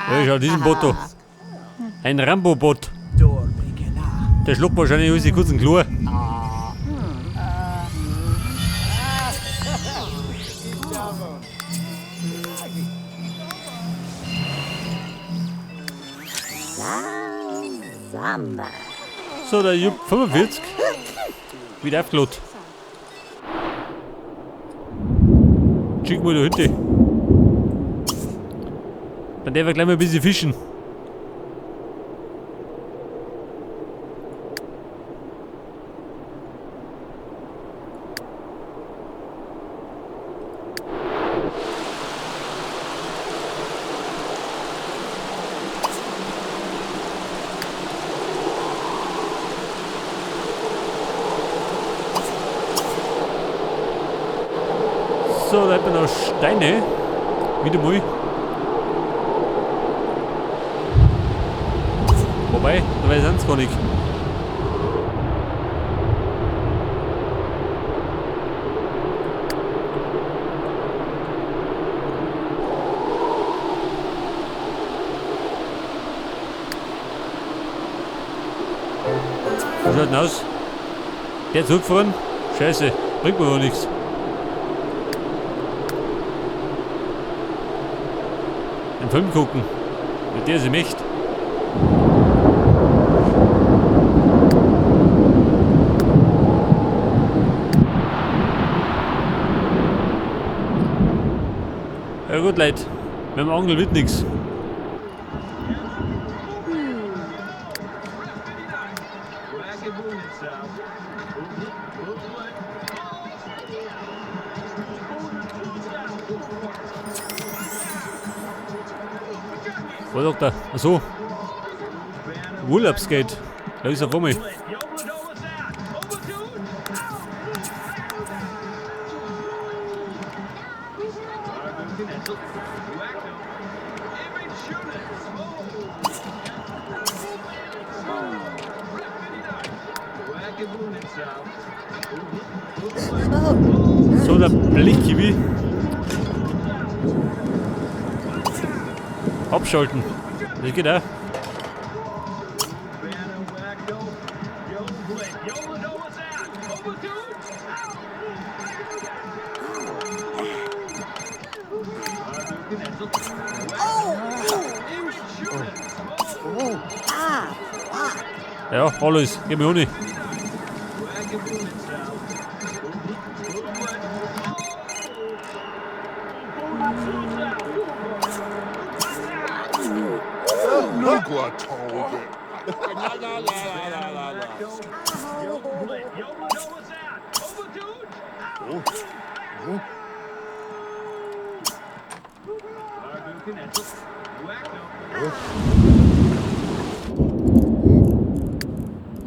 Ja, schau diesen Bot da. Ein Rambo-Bot. Der schluckt wahrscheinlich unsere kurzen Chlor. So, der Jupp 45. Wieder aufgeladen. Schick mal da hinten. Dann darf er gleich mal ein bisschen fischen. So, da hat man noch Steine. Wieder mal. Wobei, da weiß ich gar nicht. Wie schaut denn aus? Der zurückfahren? Scheiße, bringt mir aber nichts. Einen Film gucken. Mit der sie möchte. Ja gut, Leute. Mit dem Angel wird nichts. Was sagt er? Achso. Urlaubsgeld. Da ist er vor mir. So, der Blechkiwi. Abschalten. Das geht auch. Ja, alles. Geh mir ohne.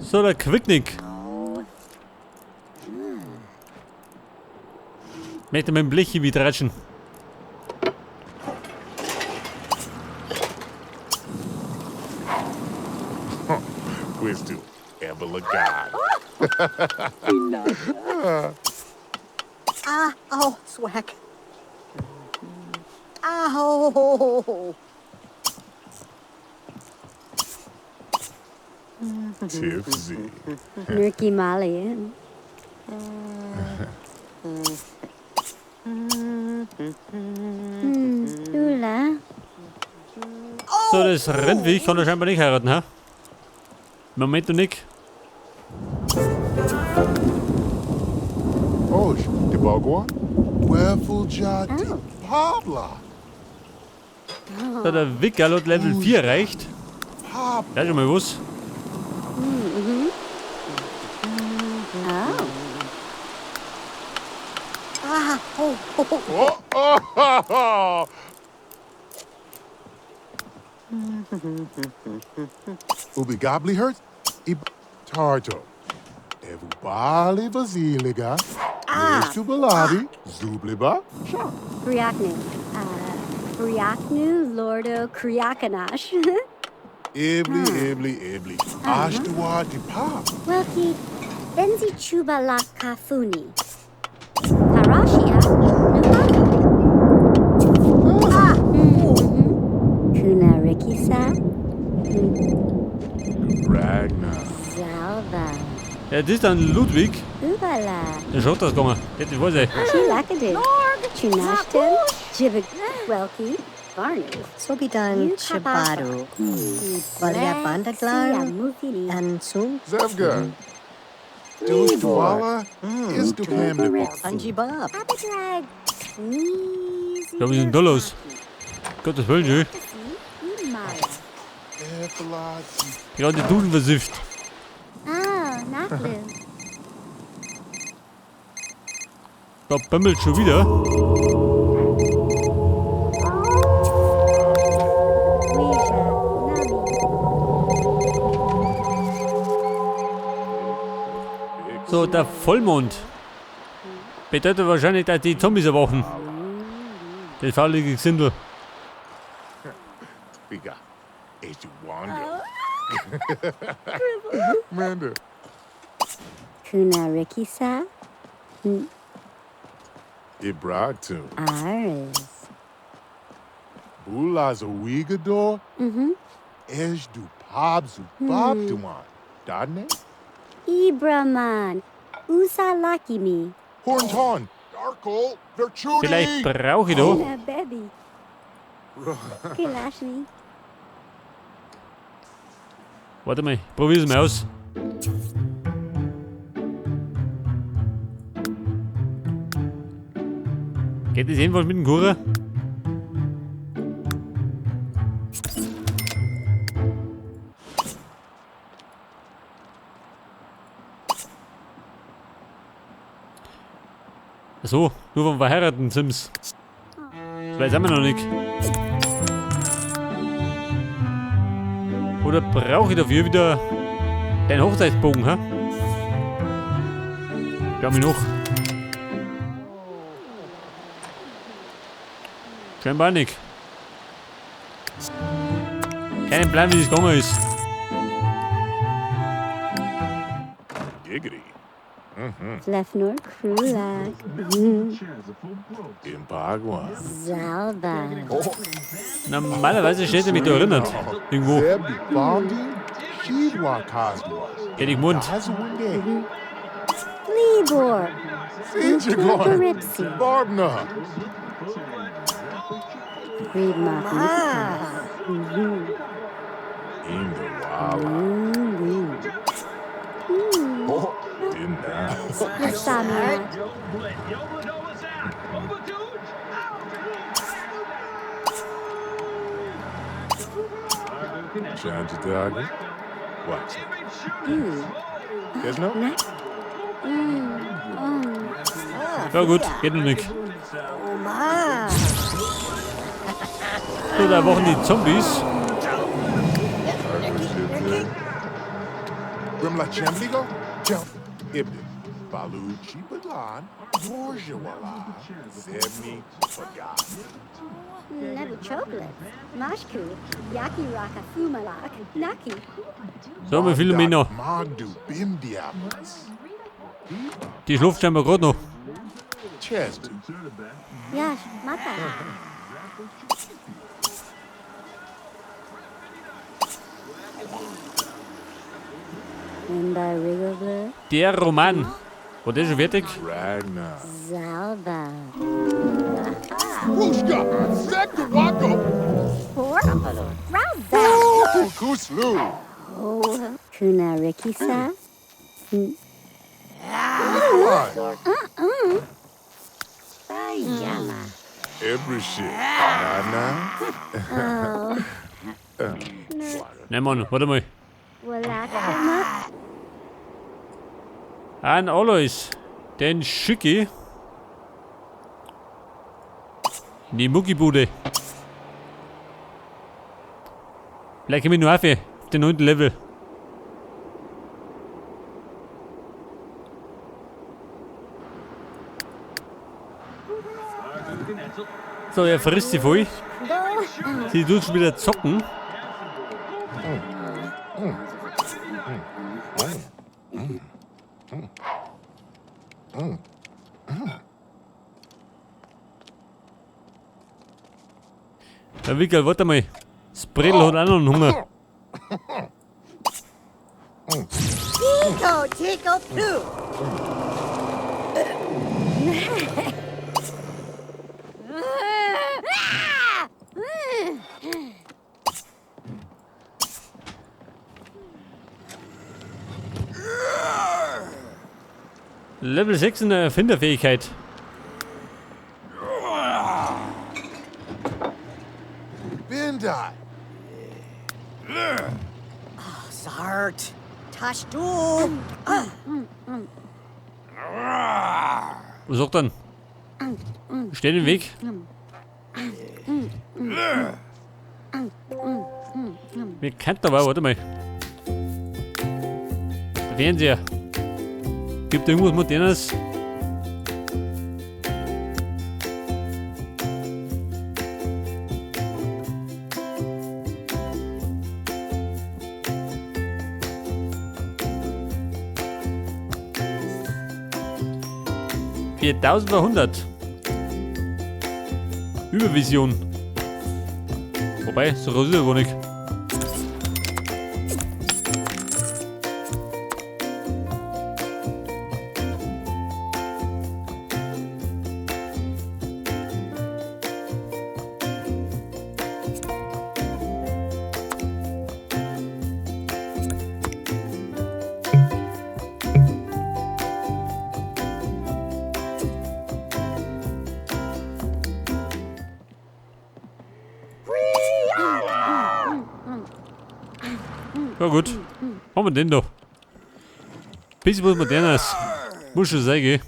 So, der Quicknick. Möchte mit dem Blech wie tratschen. Quiz Evelagad. Ah, oh, swag. Ah, oh. Tiff Z. Nurki Malian. Ula. So, das Rennviech kann er scheinbar nicht heiraten, ha? Moment noch nicht. Osh, de Bagua. Wefuljati Pabla. So, der Wickerl hat Level 4 erreicht. Pabla. Ja, schon mal was. Oh. Ah, oh, oh, oh. Oh, oh, oh, oh. Ubi gobli hurt, i tarto. Evubali vasiliga. Nestubalabi, zubliba, sha. Briaknu. Briaknu Lordo Kriakanash. Ibli, ibli, ibli. Ashtua di pap. Welki Benzi Chuba La Kafuni. Parashia Nuhaki. Ah, Ja, das ist dann Ludwig. Ubala. Der schaut das gegangen. Das weiß ich. Chilakadu. Chunashten. Jibig. Welki. Varnu. Sobidan Chibaru. Valia Bandaglan. Siamufini. Ansum. Zevga. Dushtuala. Isdukamdibar. Anjibab. Abadrag. Sneezy. Ja, was ist denn da los? Gottes Willen, schön. Die ganze Duschen versifft. Ah, Naklu. Da bimmelt schon wieder. Weisha. Nami. So, der Vollmond. Bedeutet wahrscheinlich, dass die Zombies erwachen. Das faulige Gesindel. Biga. Ejuwanga. Manda. Kuna Rikisa. Ibragtun. Aris. Bulazawigador. Ejdu Pabzu Babduan. Dadne? Ibraman. Usalakimi. Hornton. Darkol. Virtudi. Vielleicht brauche ich da. Na baby. Kilashni. Warte mal, probier's mal aus. Geht das jedenfalls mit dem Kurer? So, nur vom verheirateten Sims. Das weiß wir noch nicht. Oder brauche ich dafür wieder den Hochzeitsbogen, hä? Schau mich noch. Scheinbar nicht. Keinen Plan, wie das gegangen ist. Giggity. Flefnor Krulak. Impagua. Zalba. Normalerweise steht er mich da erinnert. Irgendwo. Zebdi Bondi. Shidwa Kazwa. Hätte ich Mund. Azawinde. Libor. Sinjagorn. Ripsy. Barbna. Reedmach. Indawala. Oh. Dinda. Yasamia. Chanjadaga. Watch. There's no? Ja gut, geht noch nicht. Oma. So, da wachen die Zombies. Grimla Chemligo? Jump. Ibden. Balu Chibadlan. Borjawala. Zebni Bagat. Nebu Chocolate. Mashku. Yaki Raka Fumalak. Naki. So, wie viele Männer? Magdu Bimdiabas. Die schläft scheinbar gerade noch. Chest. Yash Mata. Imba Rigobler. Der Roman. War der schon fertig? Ragnar. Zalba. Rushka. Sekawako. Four. Raza. Kuslu. Kuna Rikisa. Yama. Every shit. Na na. Nein, Mann, warte mal. Walakama. An Alois. Den schicke ich in die Muckibude. Vielleicht komme ich nur auf den 9. Level. So, er frisst sie voll. Sie tut schon wieder zocken. Der Wickel, warte mal. Das Bredel hat auch noch einen Hunger. Eco tickle poo. Level 6 in der Erfinderfähigkeit. Bendai. Zart. Tashtu. Was sagt dann? Steh den Weg. Wir könnten aber, warte mal. Der Fernseher. Gibt irgendwas Modernes? 4100. Übervision. Wobei, so groß ist er gar nicht. Ja gut. Haben wir den da? Bisschen was Modernes. Muss schon sein, gell?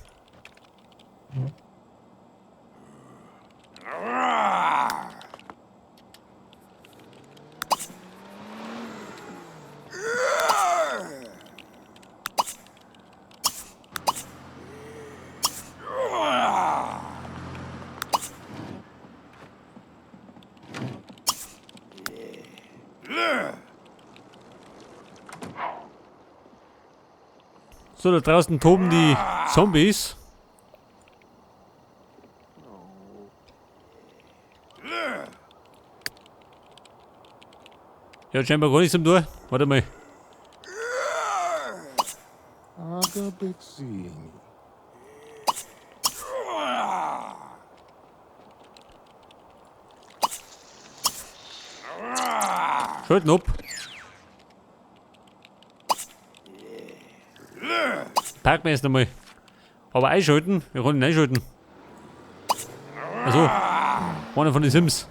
So, da draußen toben die Zombies. Ja, scheinbar gar nichts zum Tor. Warte mal. Schalten ab. Packen wir jetzt nochmal. Aber einschalten? Wir können ihn einschalten. Also, einer von den Sims.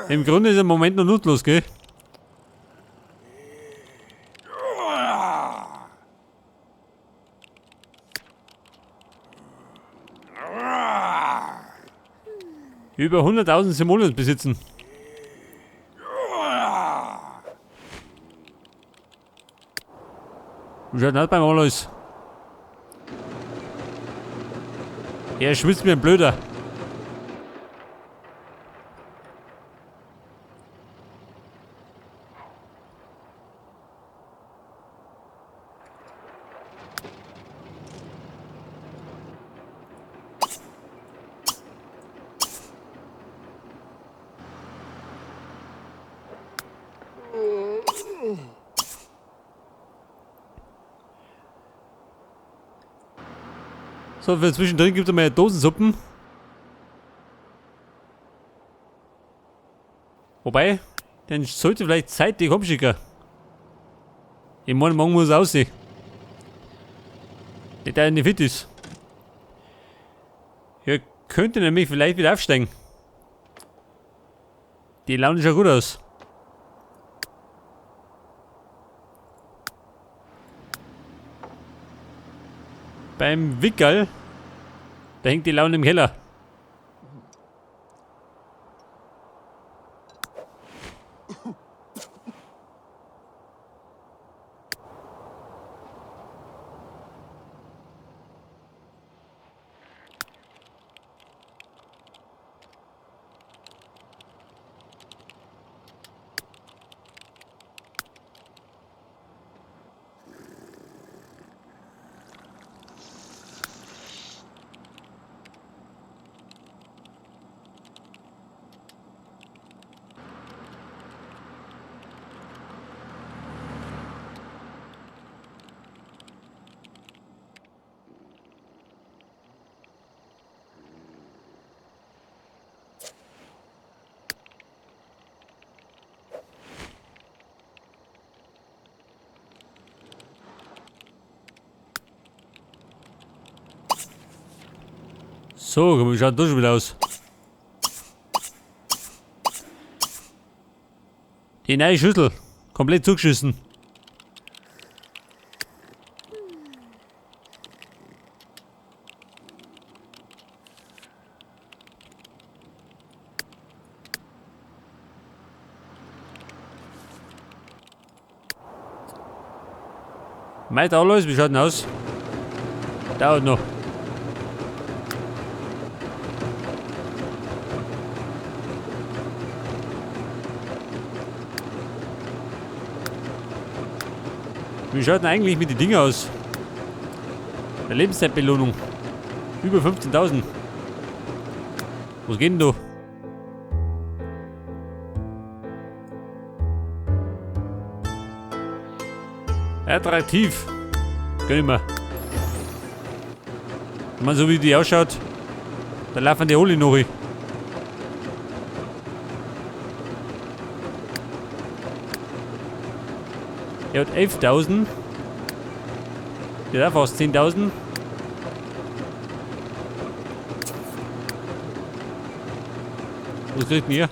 Im Grunde ist er im Moment noch nutzlos, gell? Über 100.000 Simoleons besitzen. Wie schaut denn das beim Alois? Er schwitzt mir ein Blöder. So, für zwischendrin gibt es mal Dosensuppen. Wobei, dann sollte vielleicht Zeit die kommen. Ich meine, morgen muss es aussehen. Nicht, dass er nicht fit ist. Hier könnte nämlich vielleicht wieder aufsteigen. Die Laune schaut gut aus. Beim Wickerl, da hängt die Laune im Keller. So, wie schaut das schon wieder aus? Die neue Schüssel. Komplett zugeschissen. Meit alles, wie schaut denn aus? Dauert noch. Wie schaut denn eigentlich mit den Dingen aus? Der Lebenszeitbelohnung. Über 15.000. Was geht denn da? Attraktiv. Gönn ich mir. Wenn man so wie die ausschaut, da laufen die alle noch. Er hat 11.000. Der hat auch fast 10.000. Was kriegt denn ihr?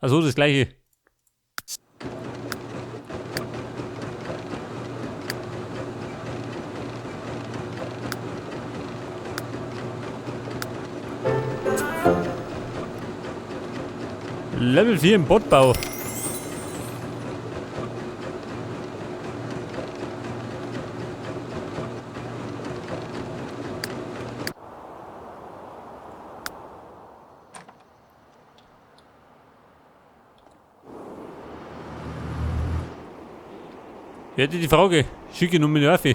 Achso, das gleiche. Level 4 im Bottbau. Ich hätte die Frage, schicke nur mit Nervi.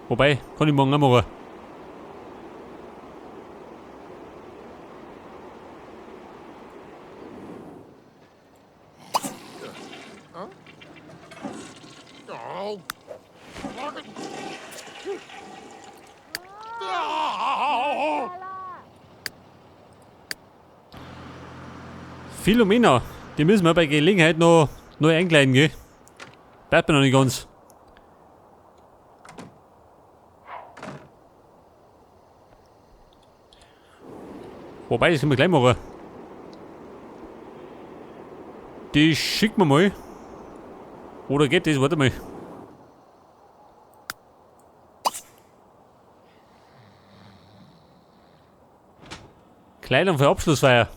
Wobei, kann ich morgen auch machen. Philomena, die müssen wir bei Gelegenheit noch neu einkleiden, gell? Bleibt mir noch nicht ganz. Wobei, das können wir gleich machen. Die schicken wir mal. Oder geht das? Warte mal. Kleidung für Abschlussfeier.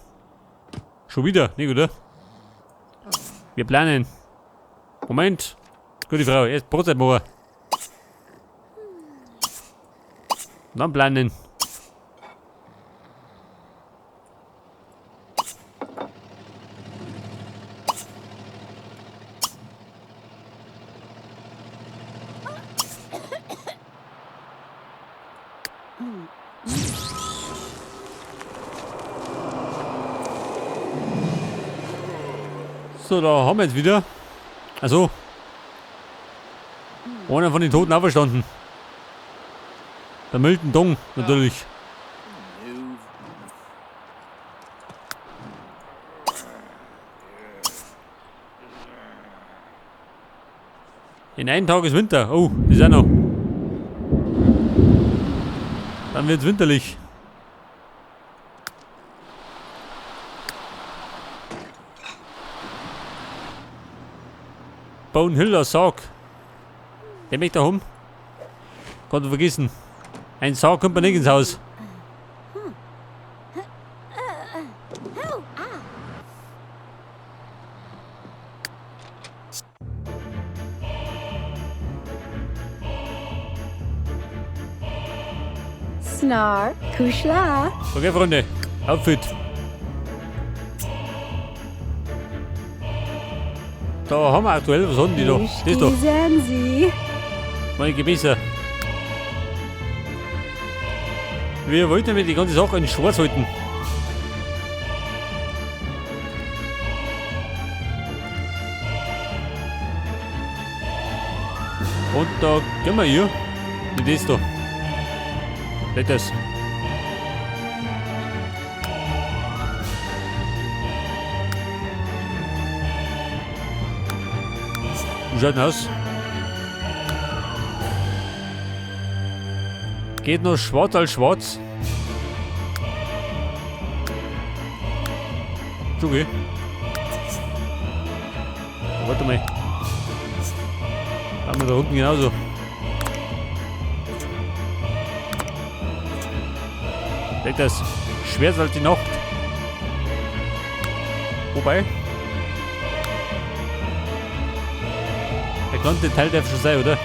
Schon wieder, nicht oder? Wir planen. Moment. Gute Frau, erst Brotzeit machen. Und dann planen. So, da haben wir jetzt wieder. Also, einer von den Toten auferstanden. Der Milton Dong, natürlich. In einem Tag ist Winter. Oh, das ist auch noch. Dann wird's winterlich. Bone Hiller Sarg. Der möchte da rum. Kannst du vergessen. Ein Sarg kommt mir nicht ins Haus. Snar, Kuschla. Okay, Freunde. Outfit. Da haben wir aktuell, was haben die da? Das da. Sensi. Meine Gebäße. Wir wollten nämlich die ganze Sache in schwarz halten. Und da gehen wir hier. Wie das da. Das. Wie schaut denn aus? Geht noch schwarz als schwarz. Okay. Warte mal. Haben wir da unten genauso. Das schwer als die Nacht. Wobei. Der ganze Teil darf schon sein, oder?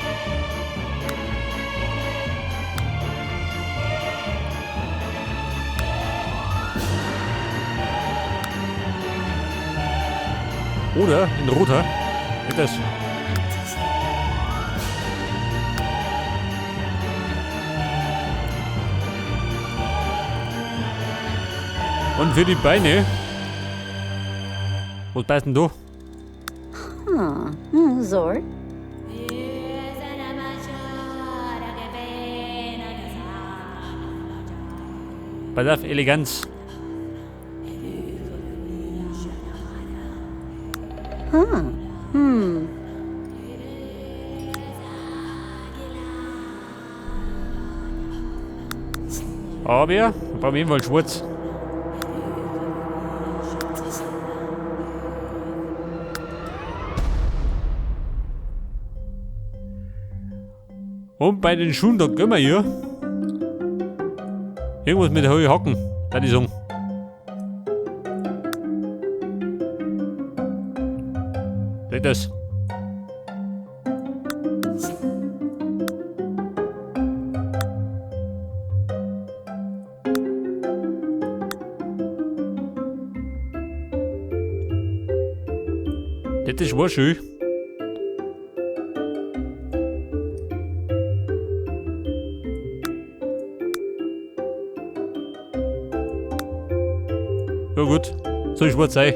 Oder in roter. Das. Und für die Beine. Was beißt denn du? Zort. Pass auf, Eleganz. Aber wir brauchen jeden Fall schwarz. Und bei den Schuhen, da gehen wir hier. Irgendwas mit hohen Hacken, da ich sagen. Seht das? Das ist wohl schön. Ja gut, soll schwarz sein.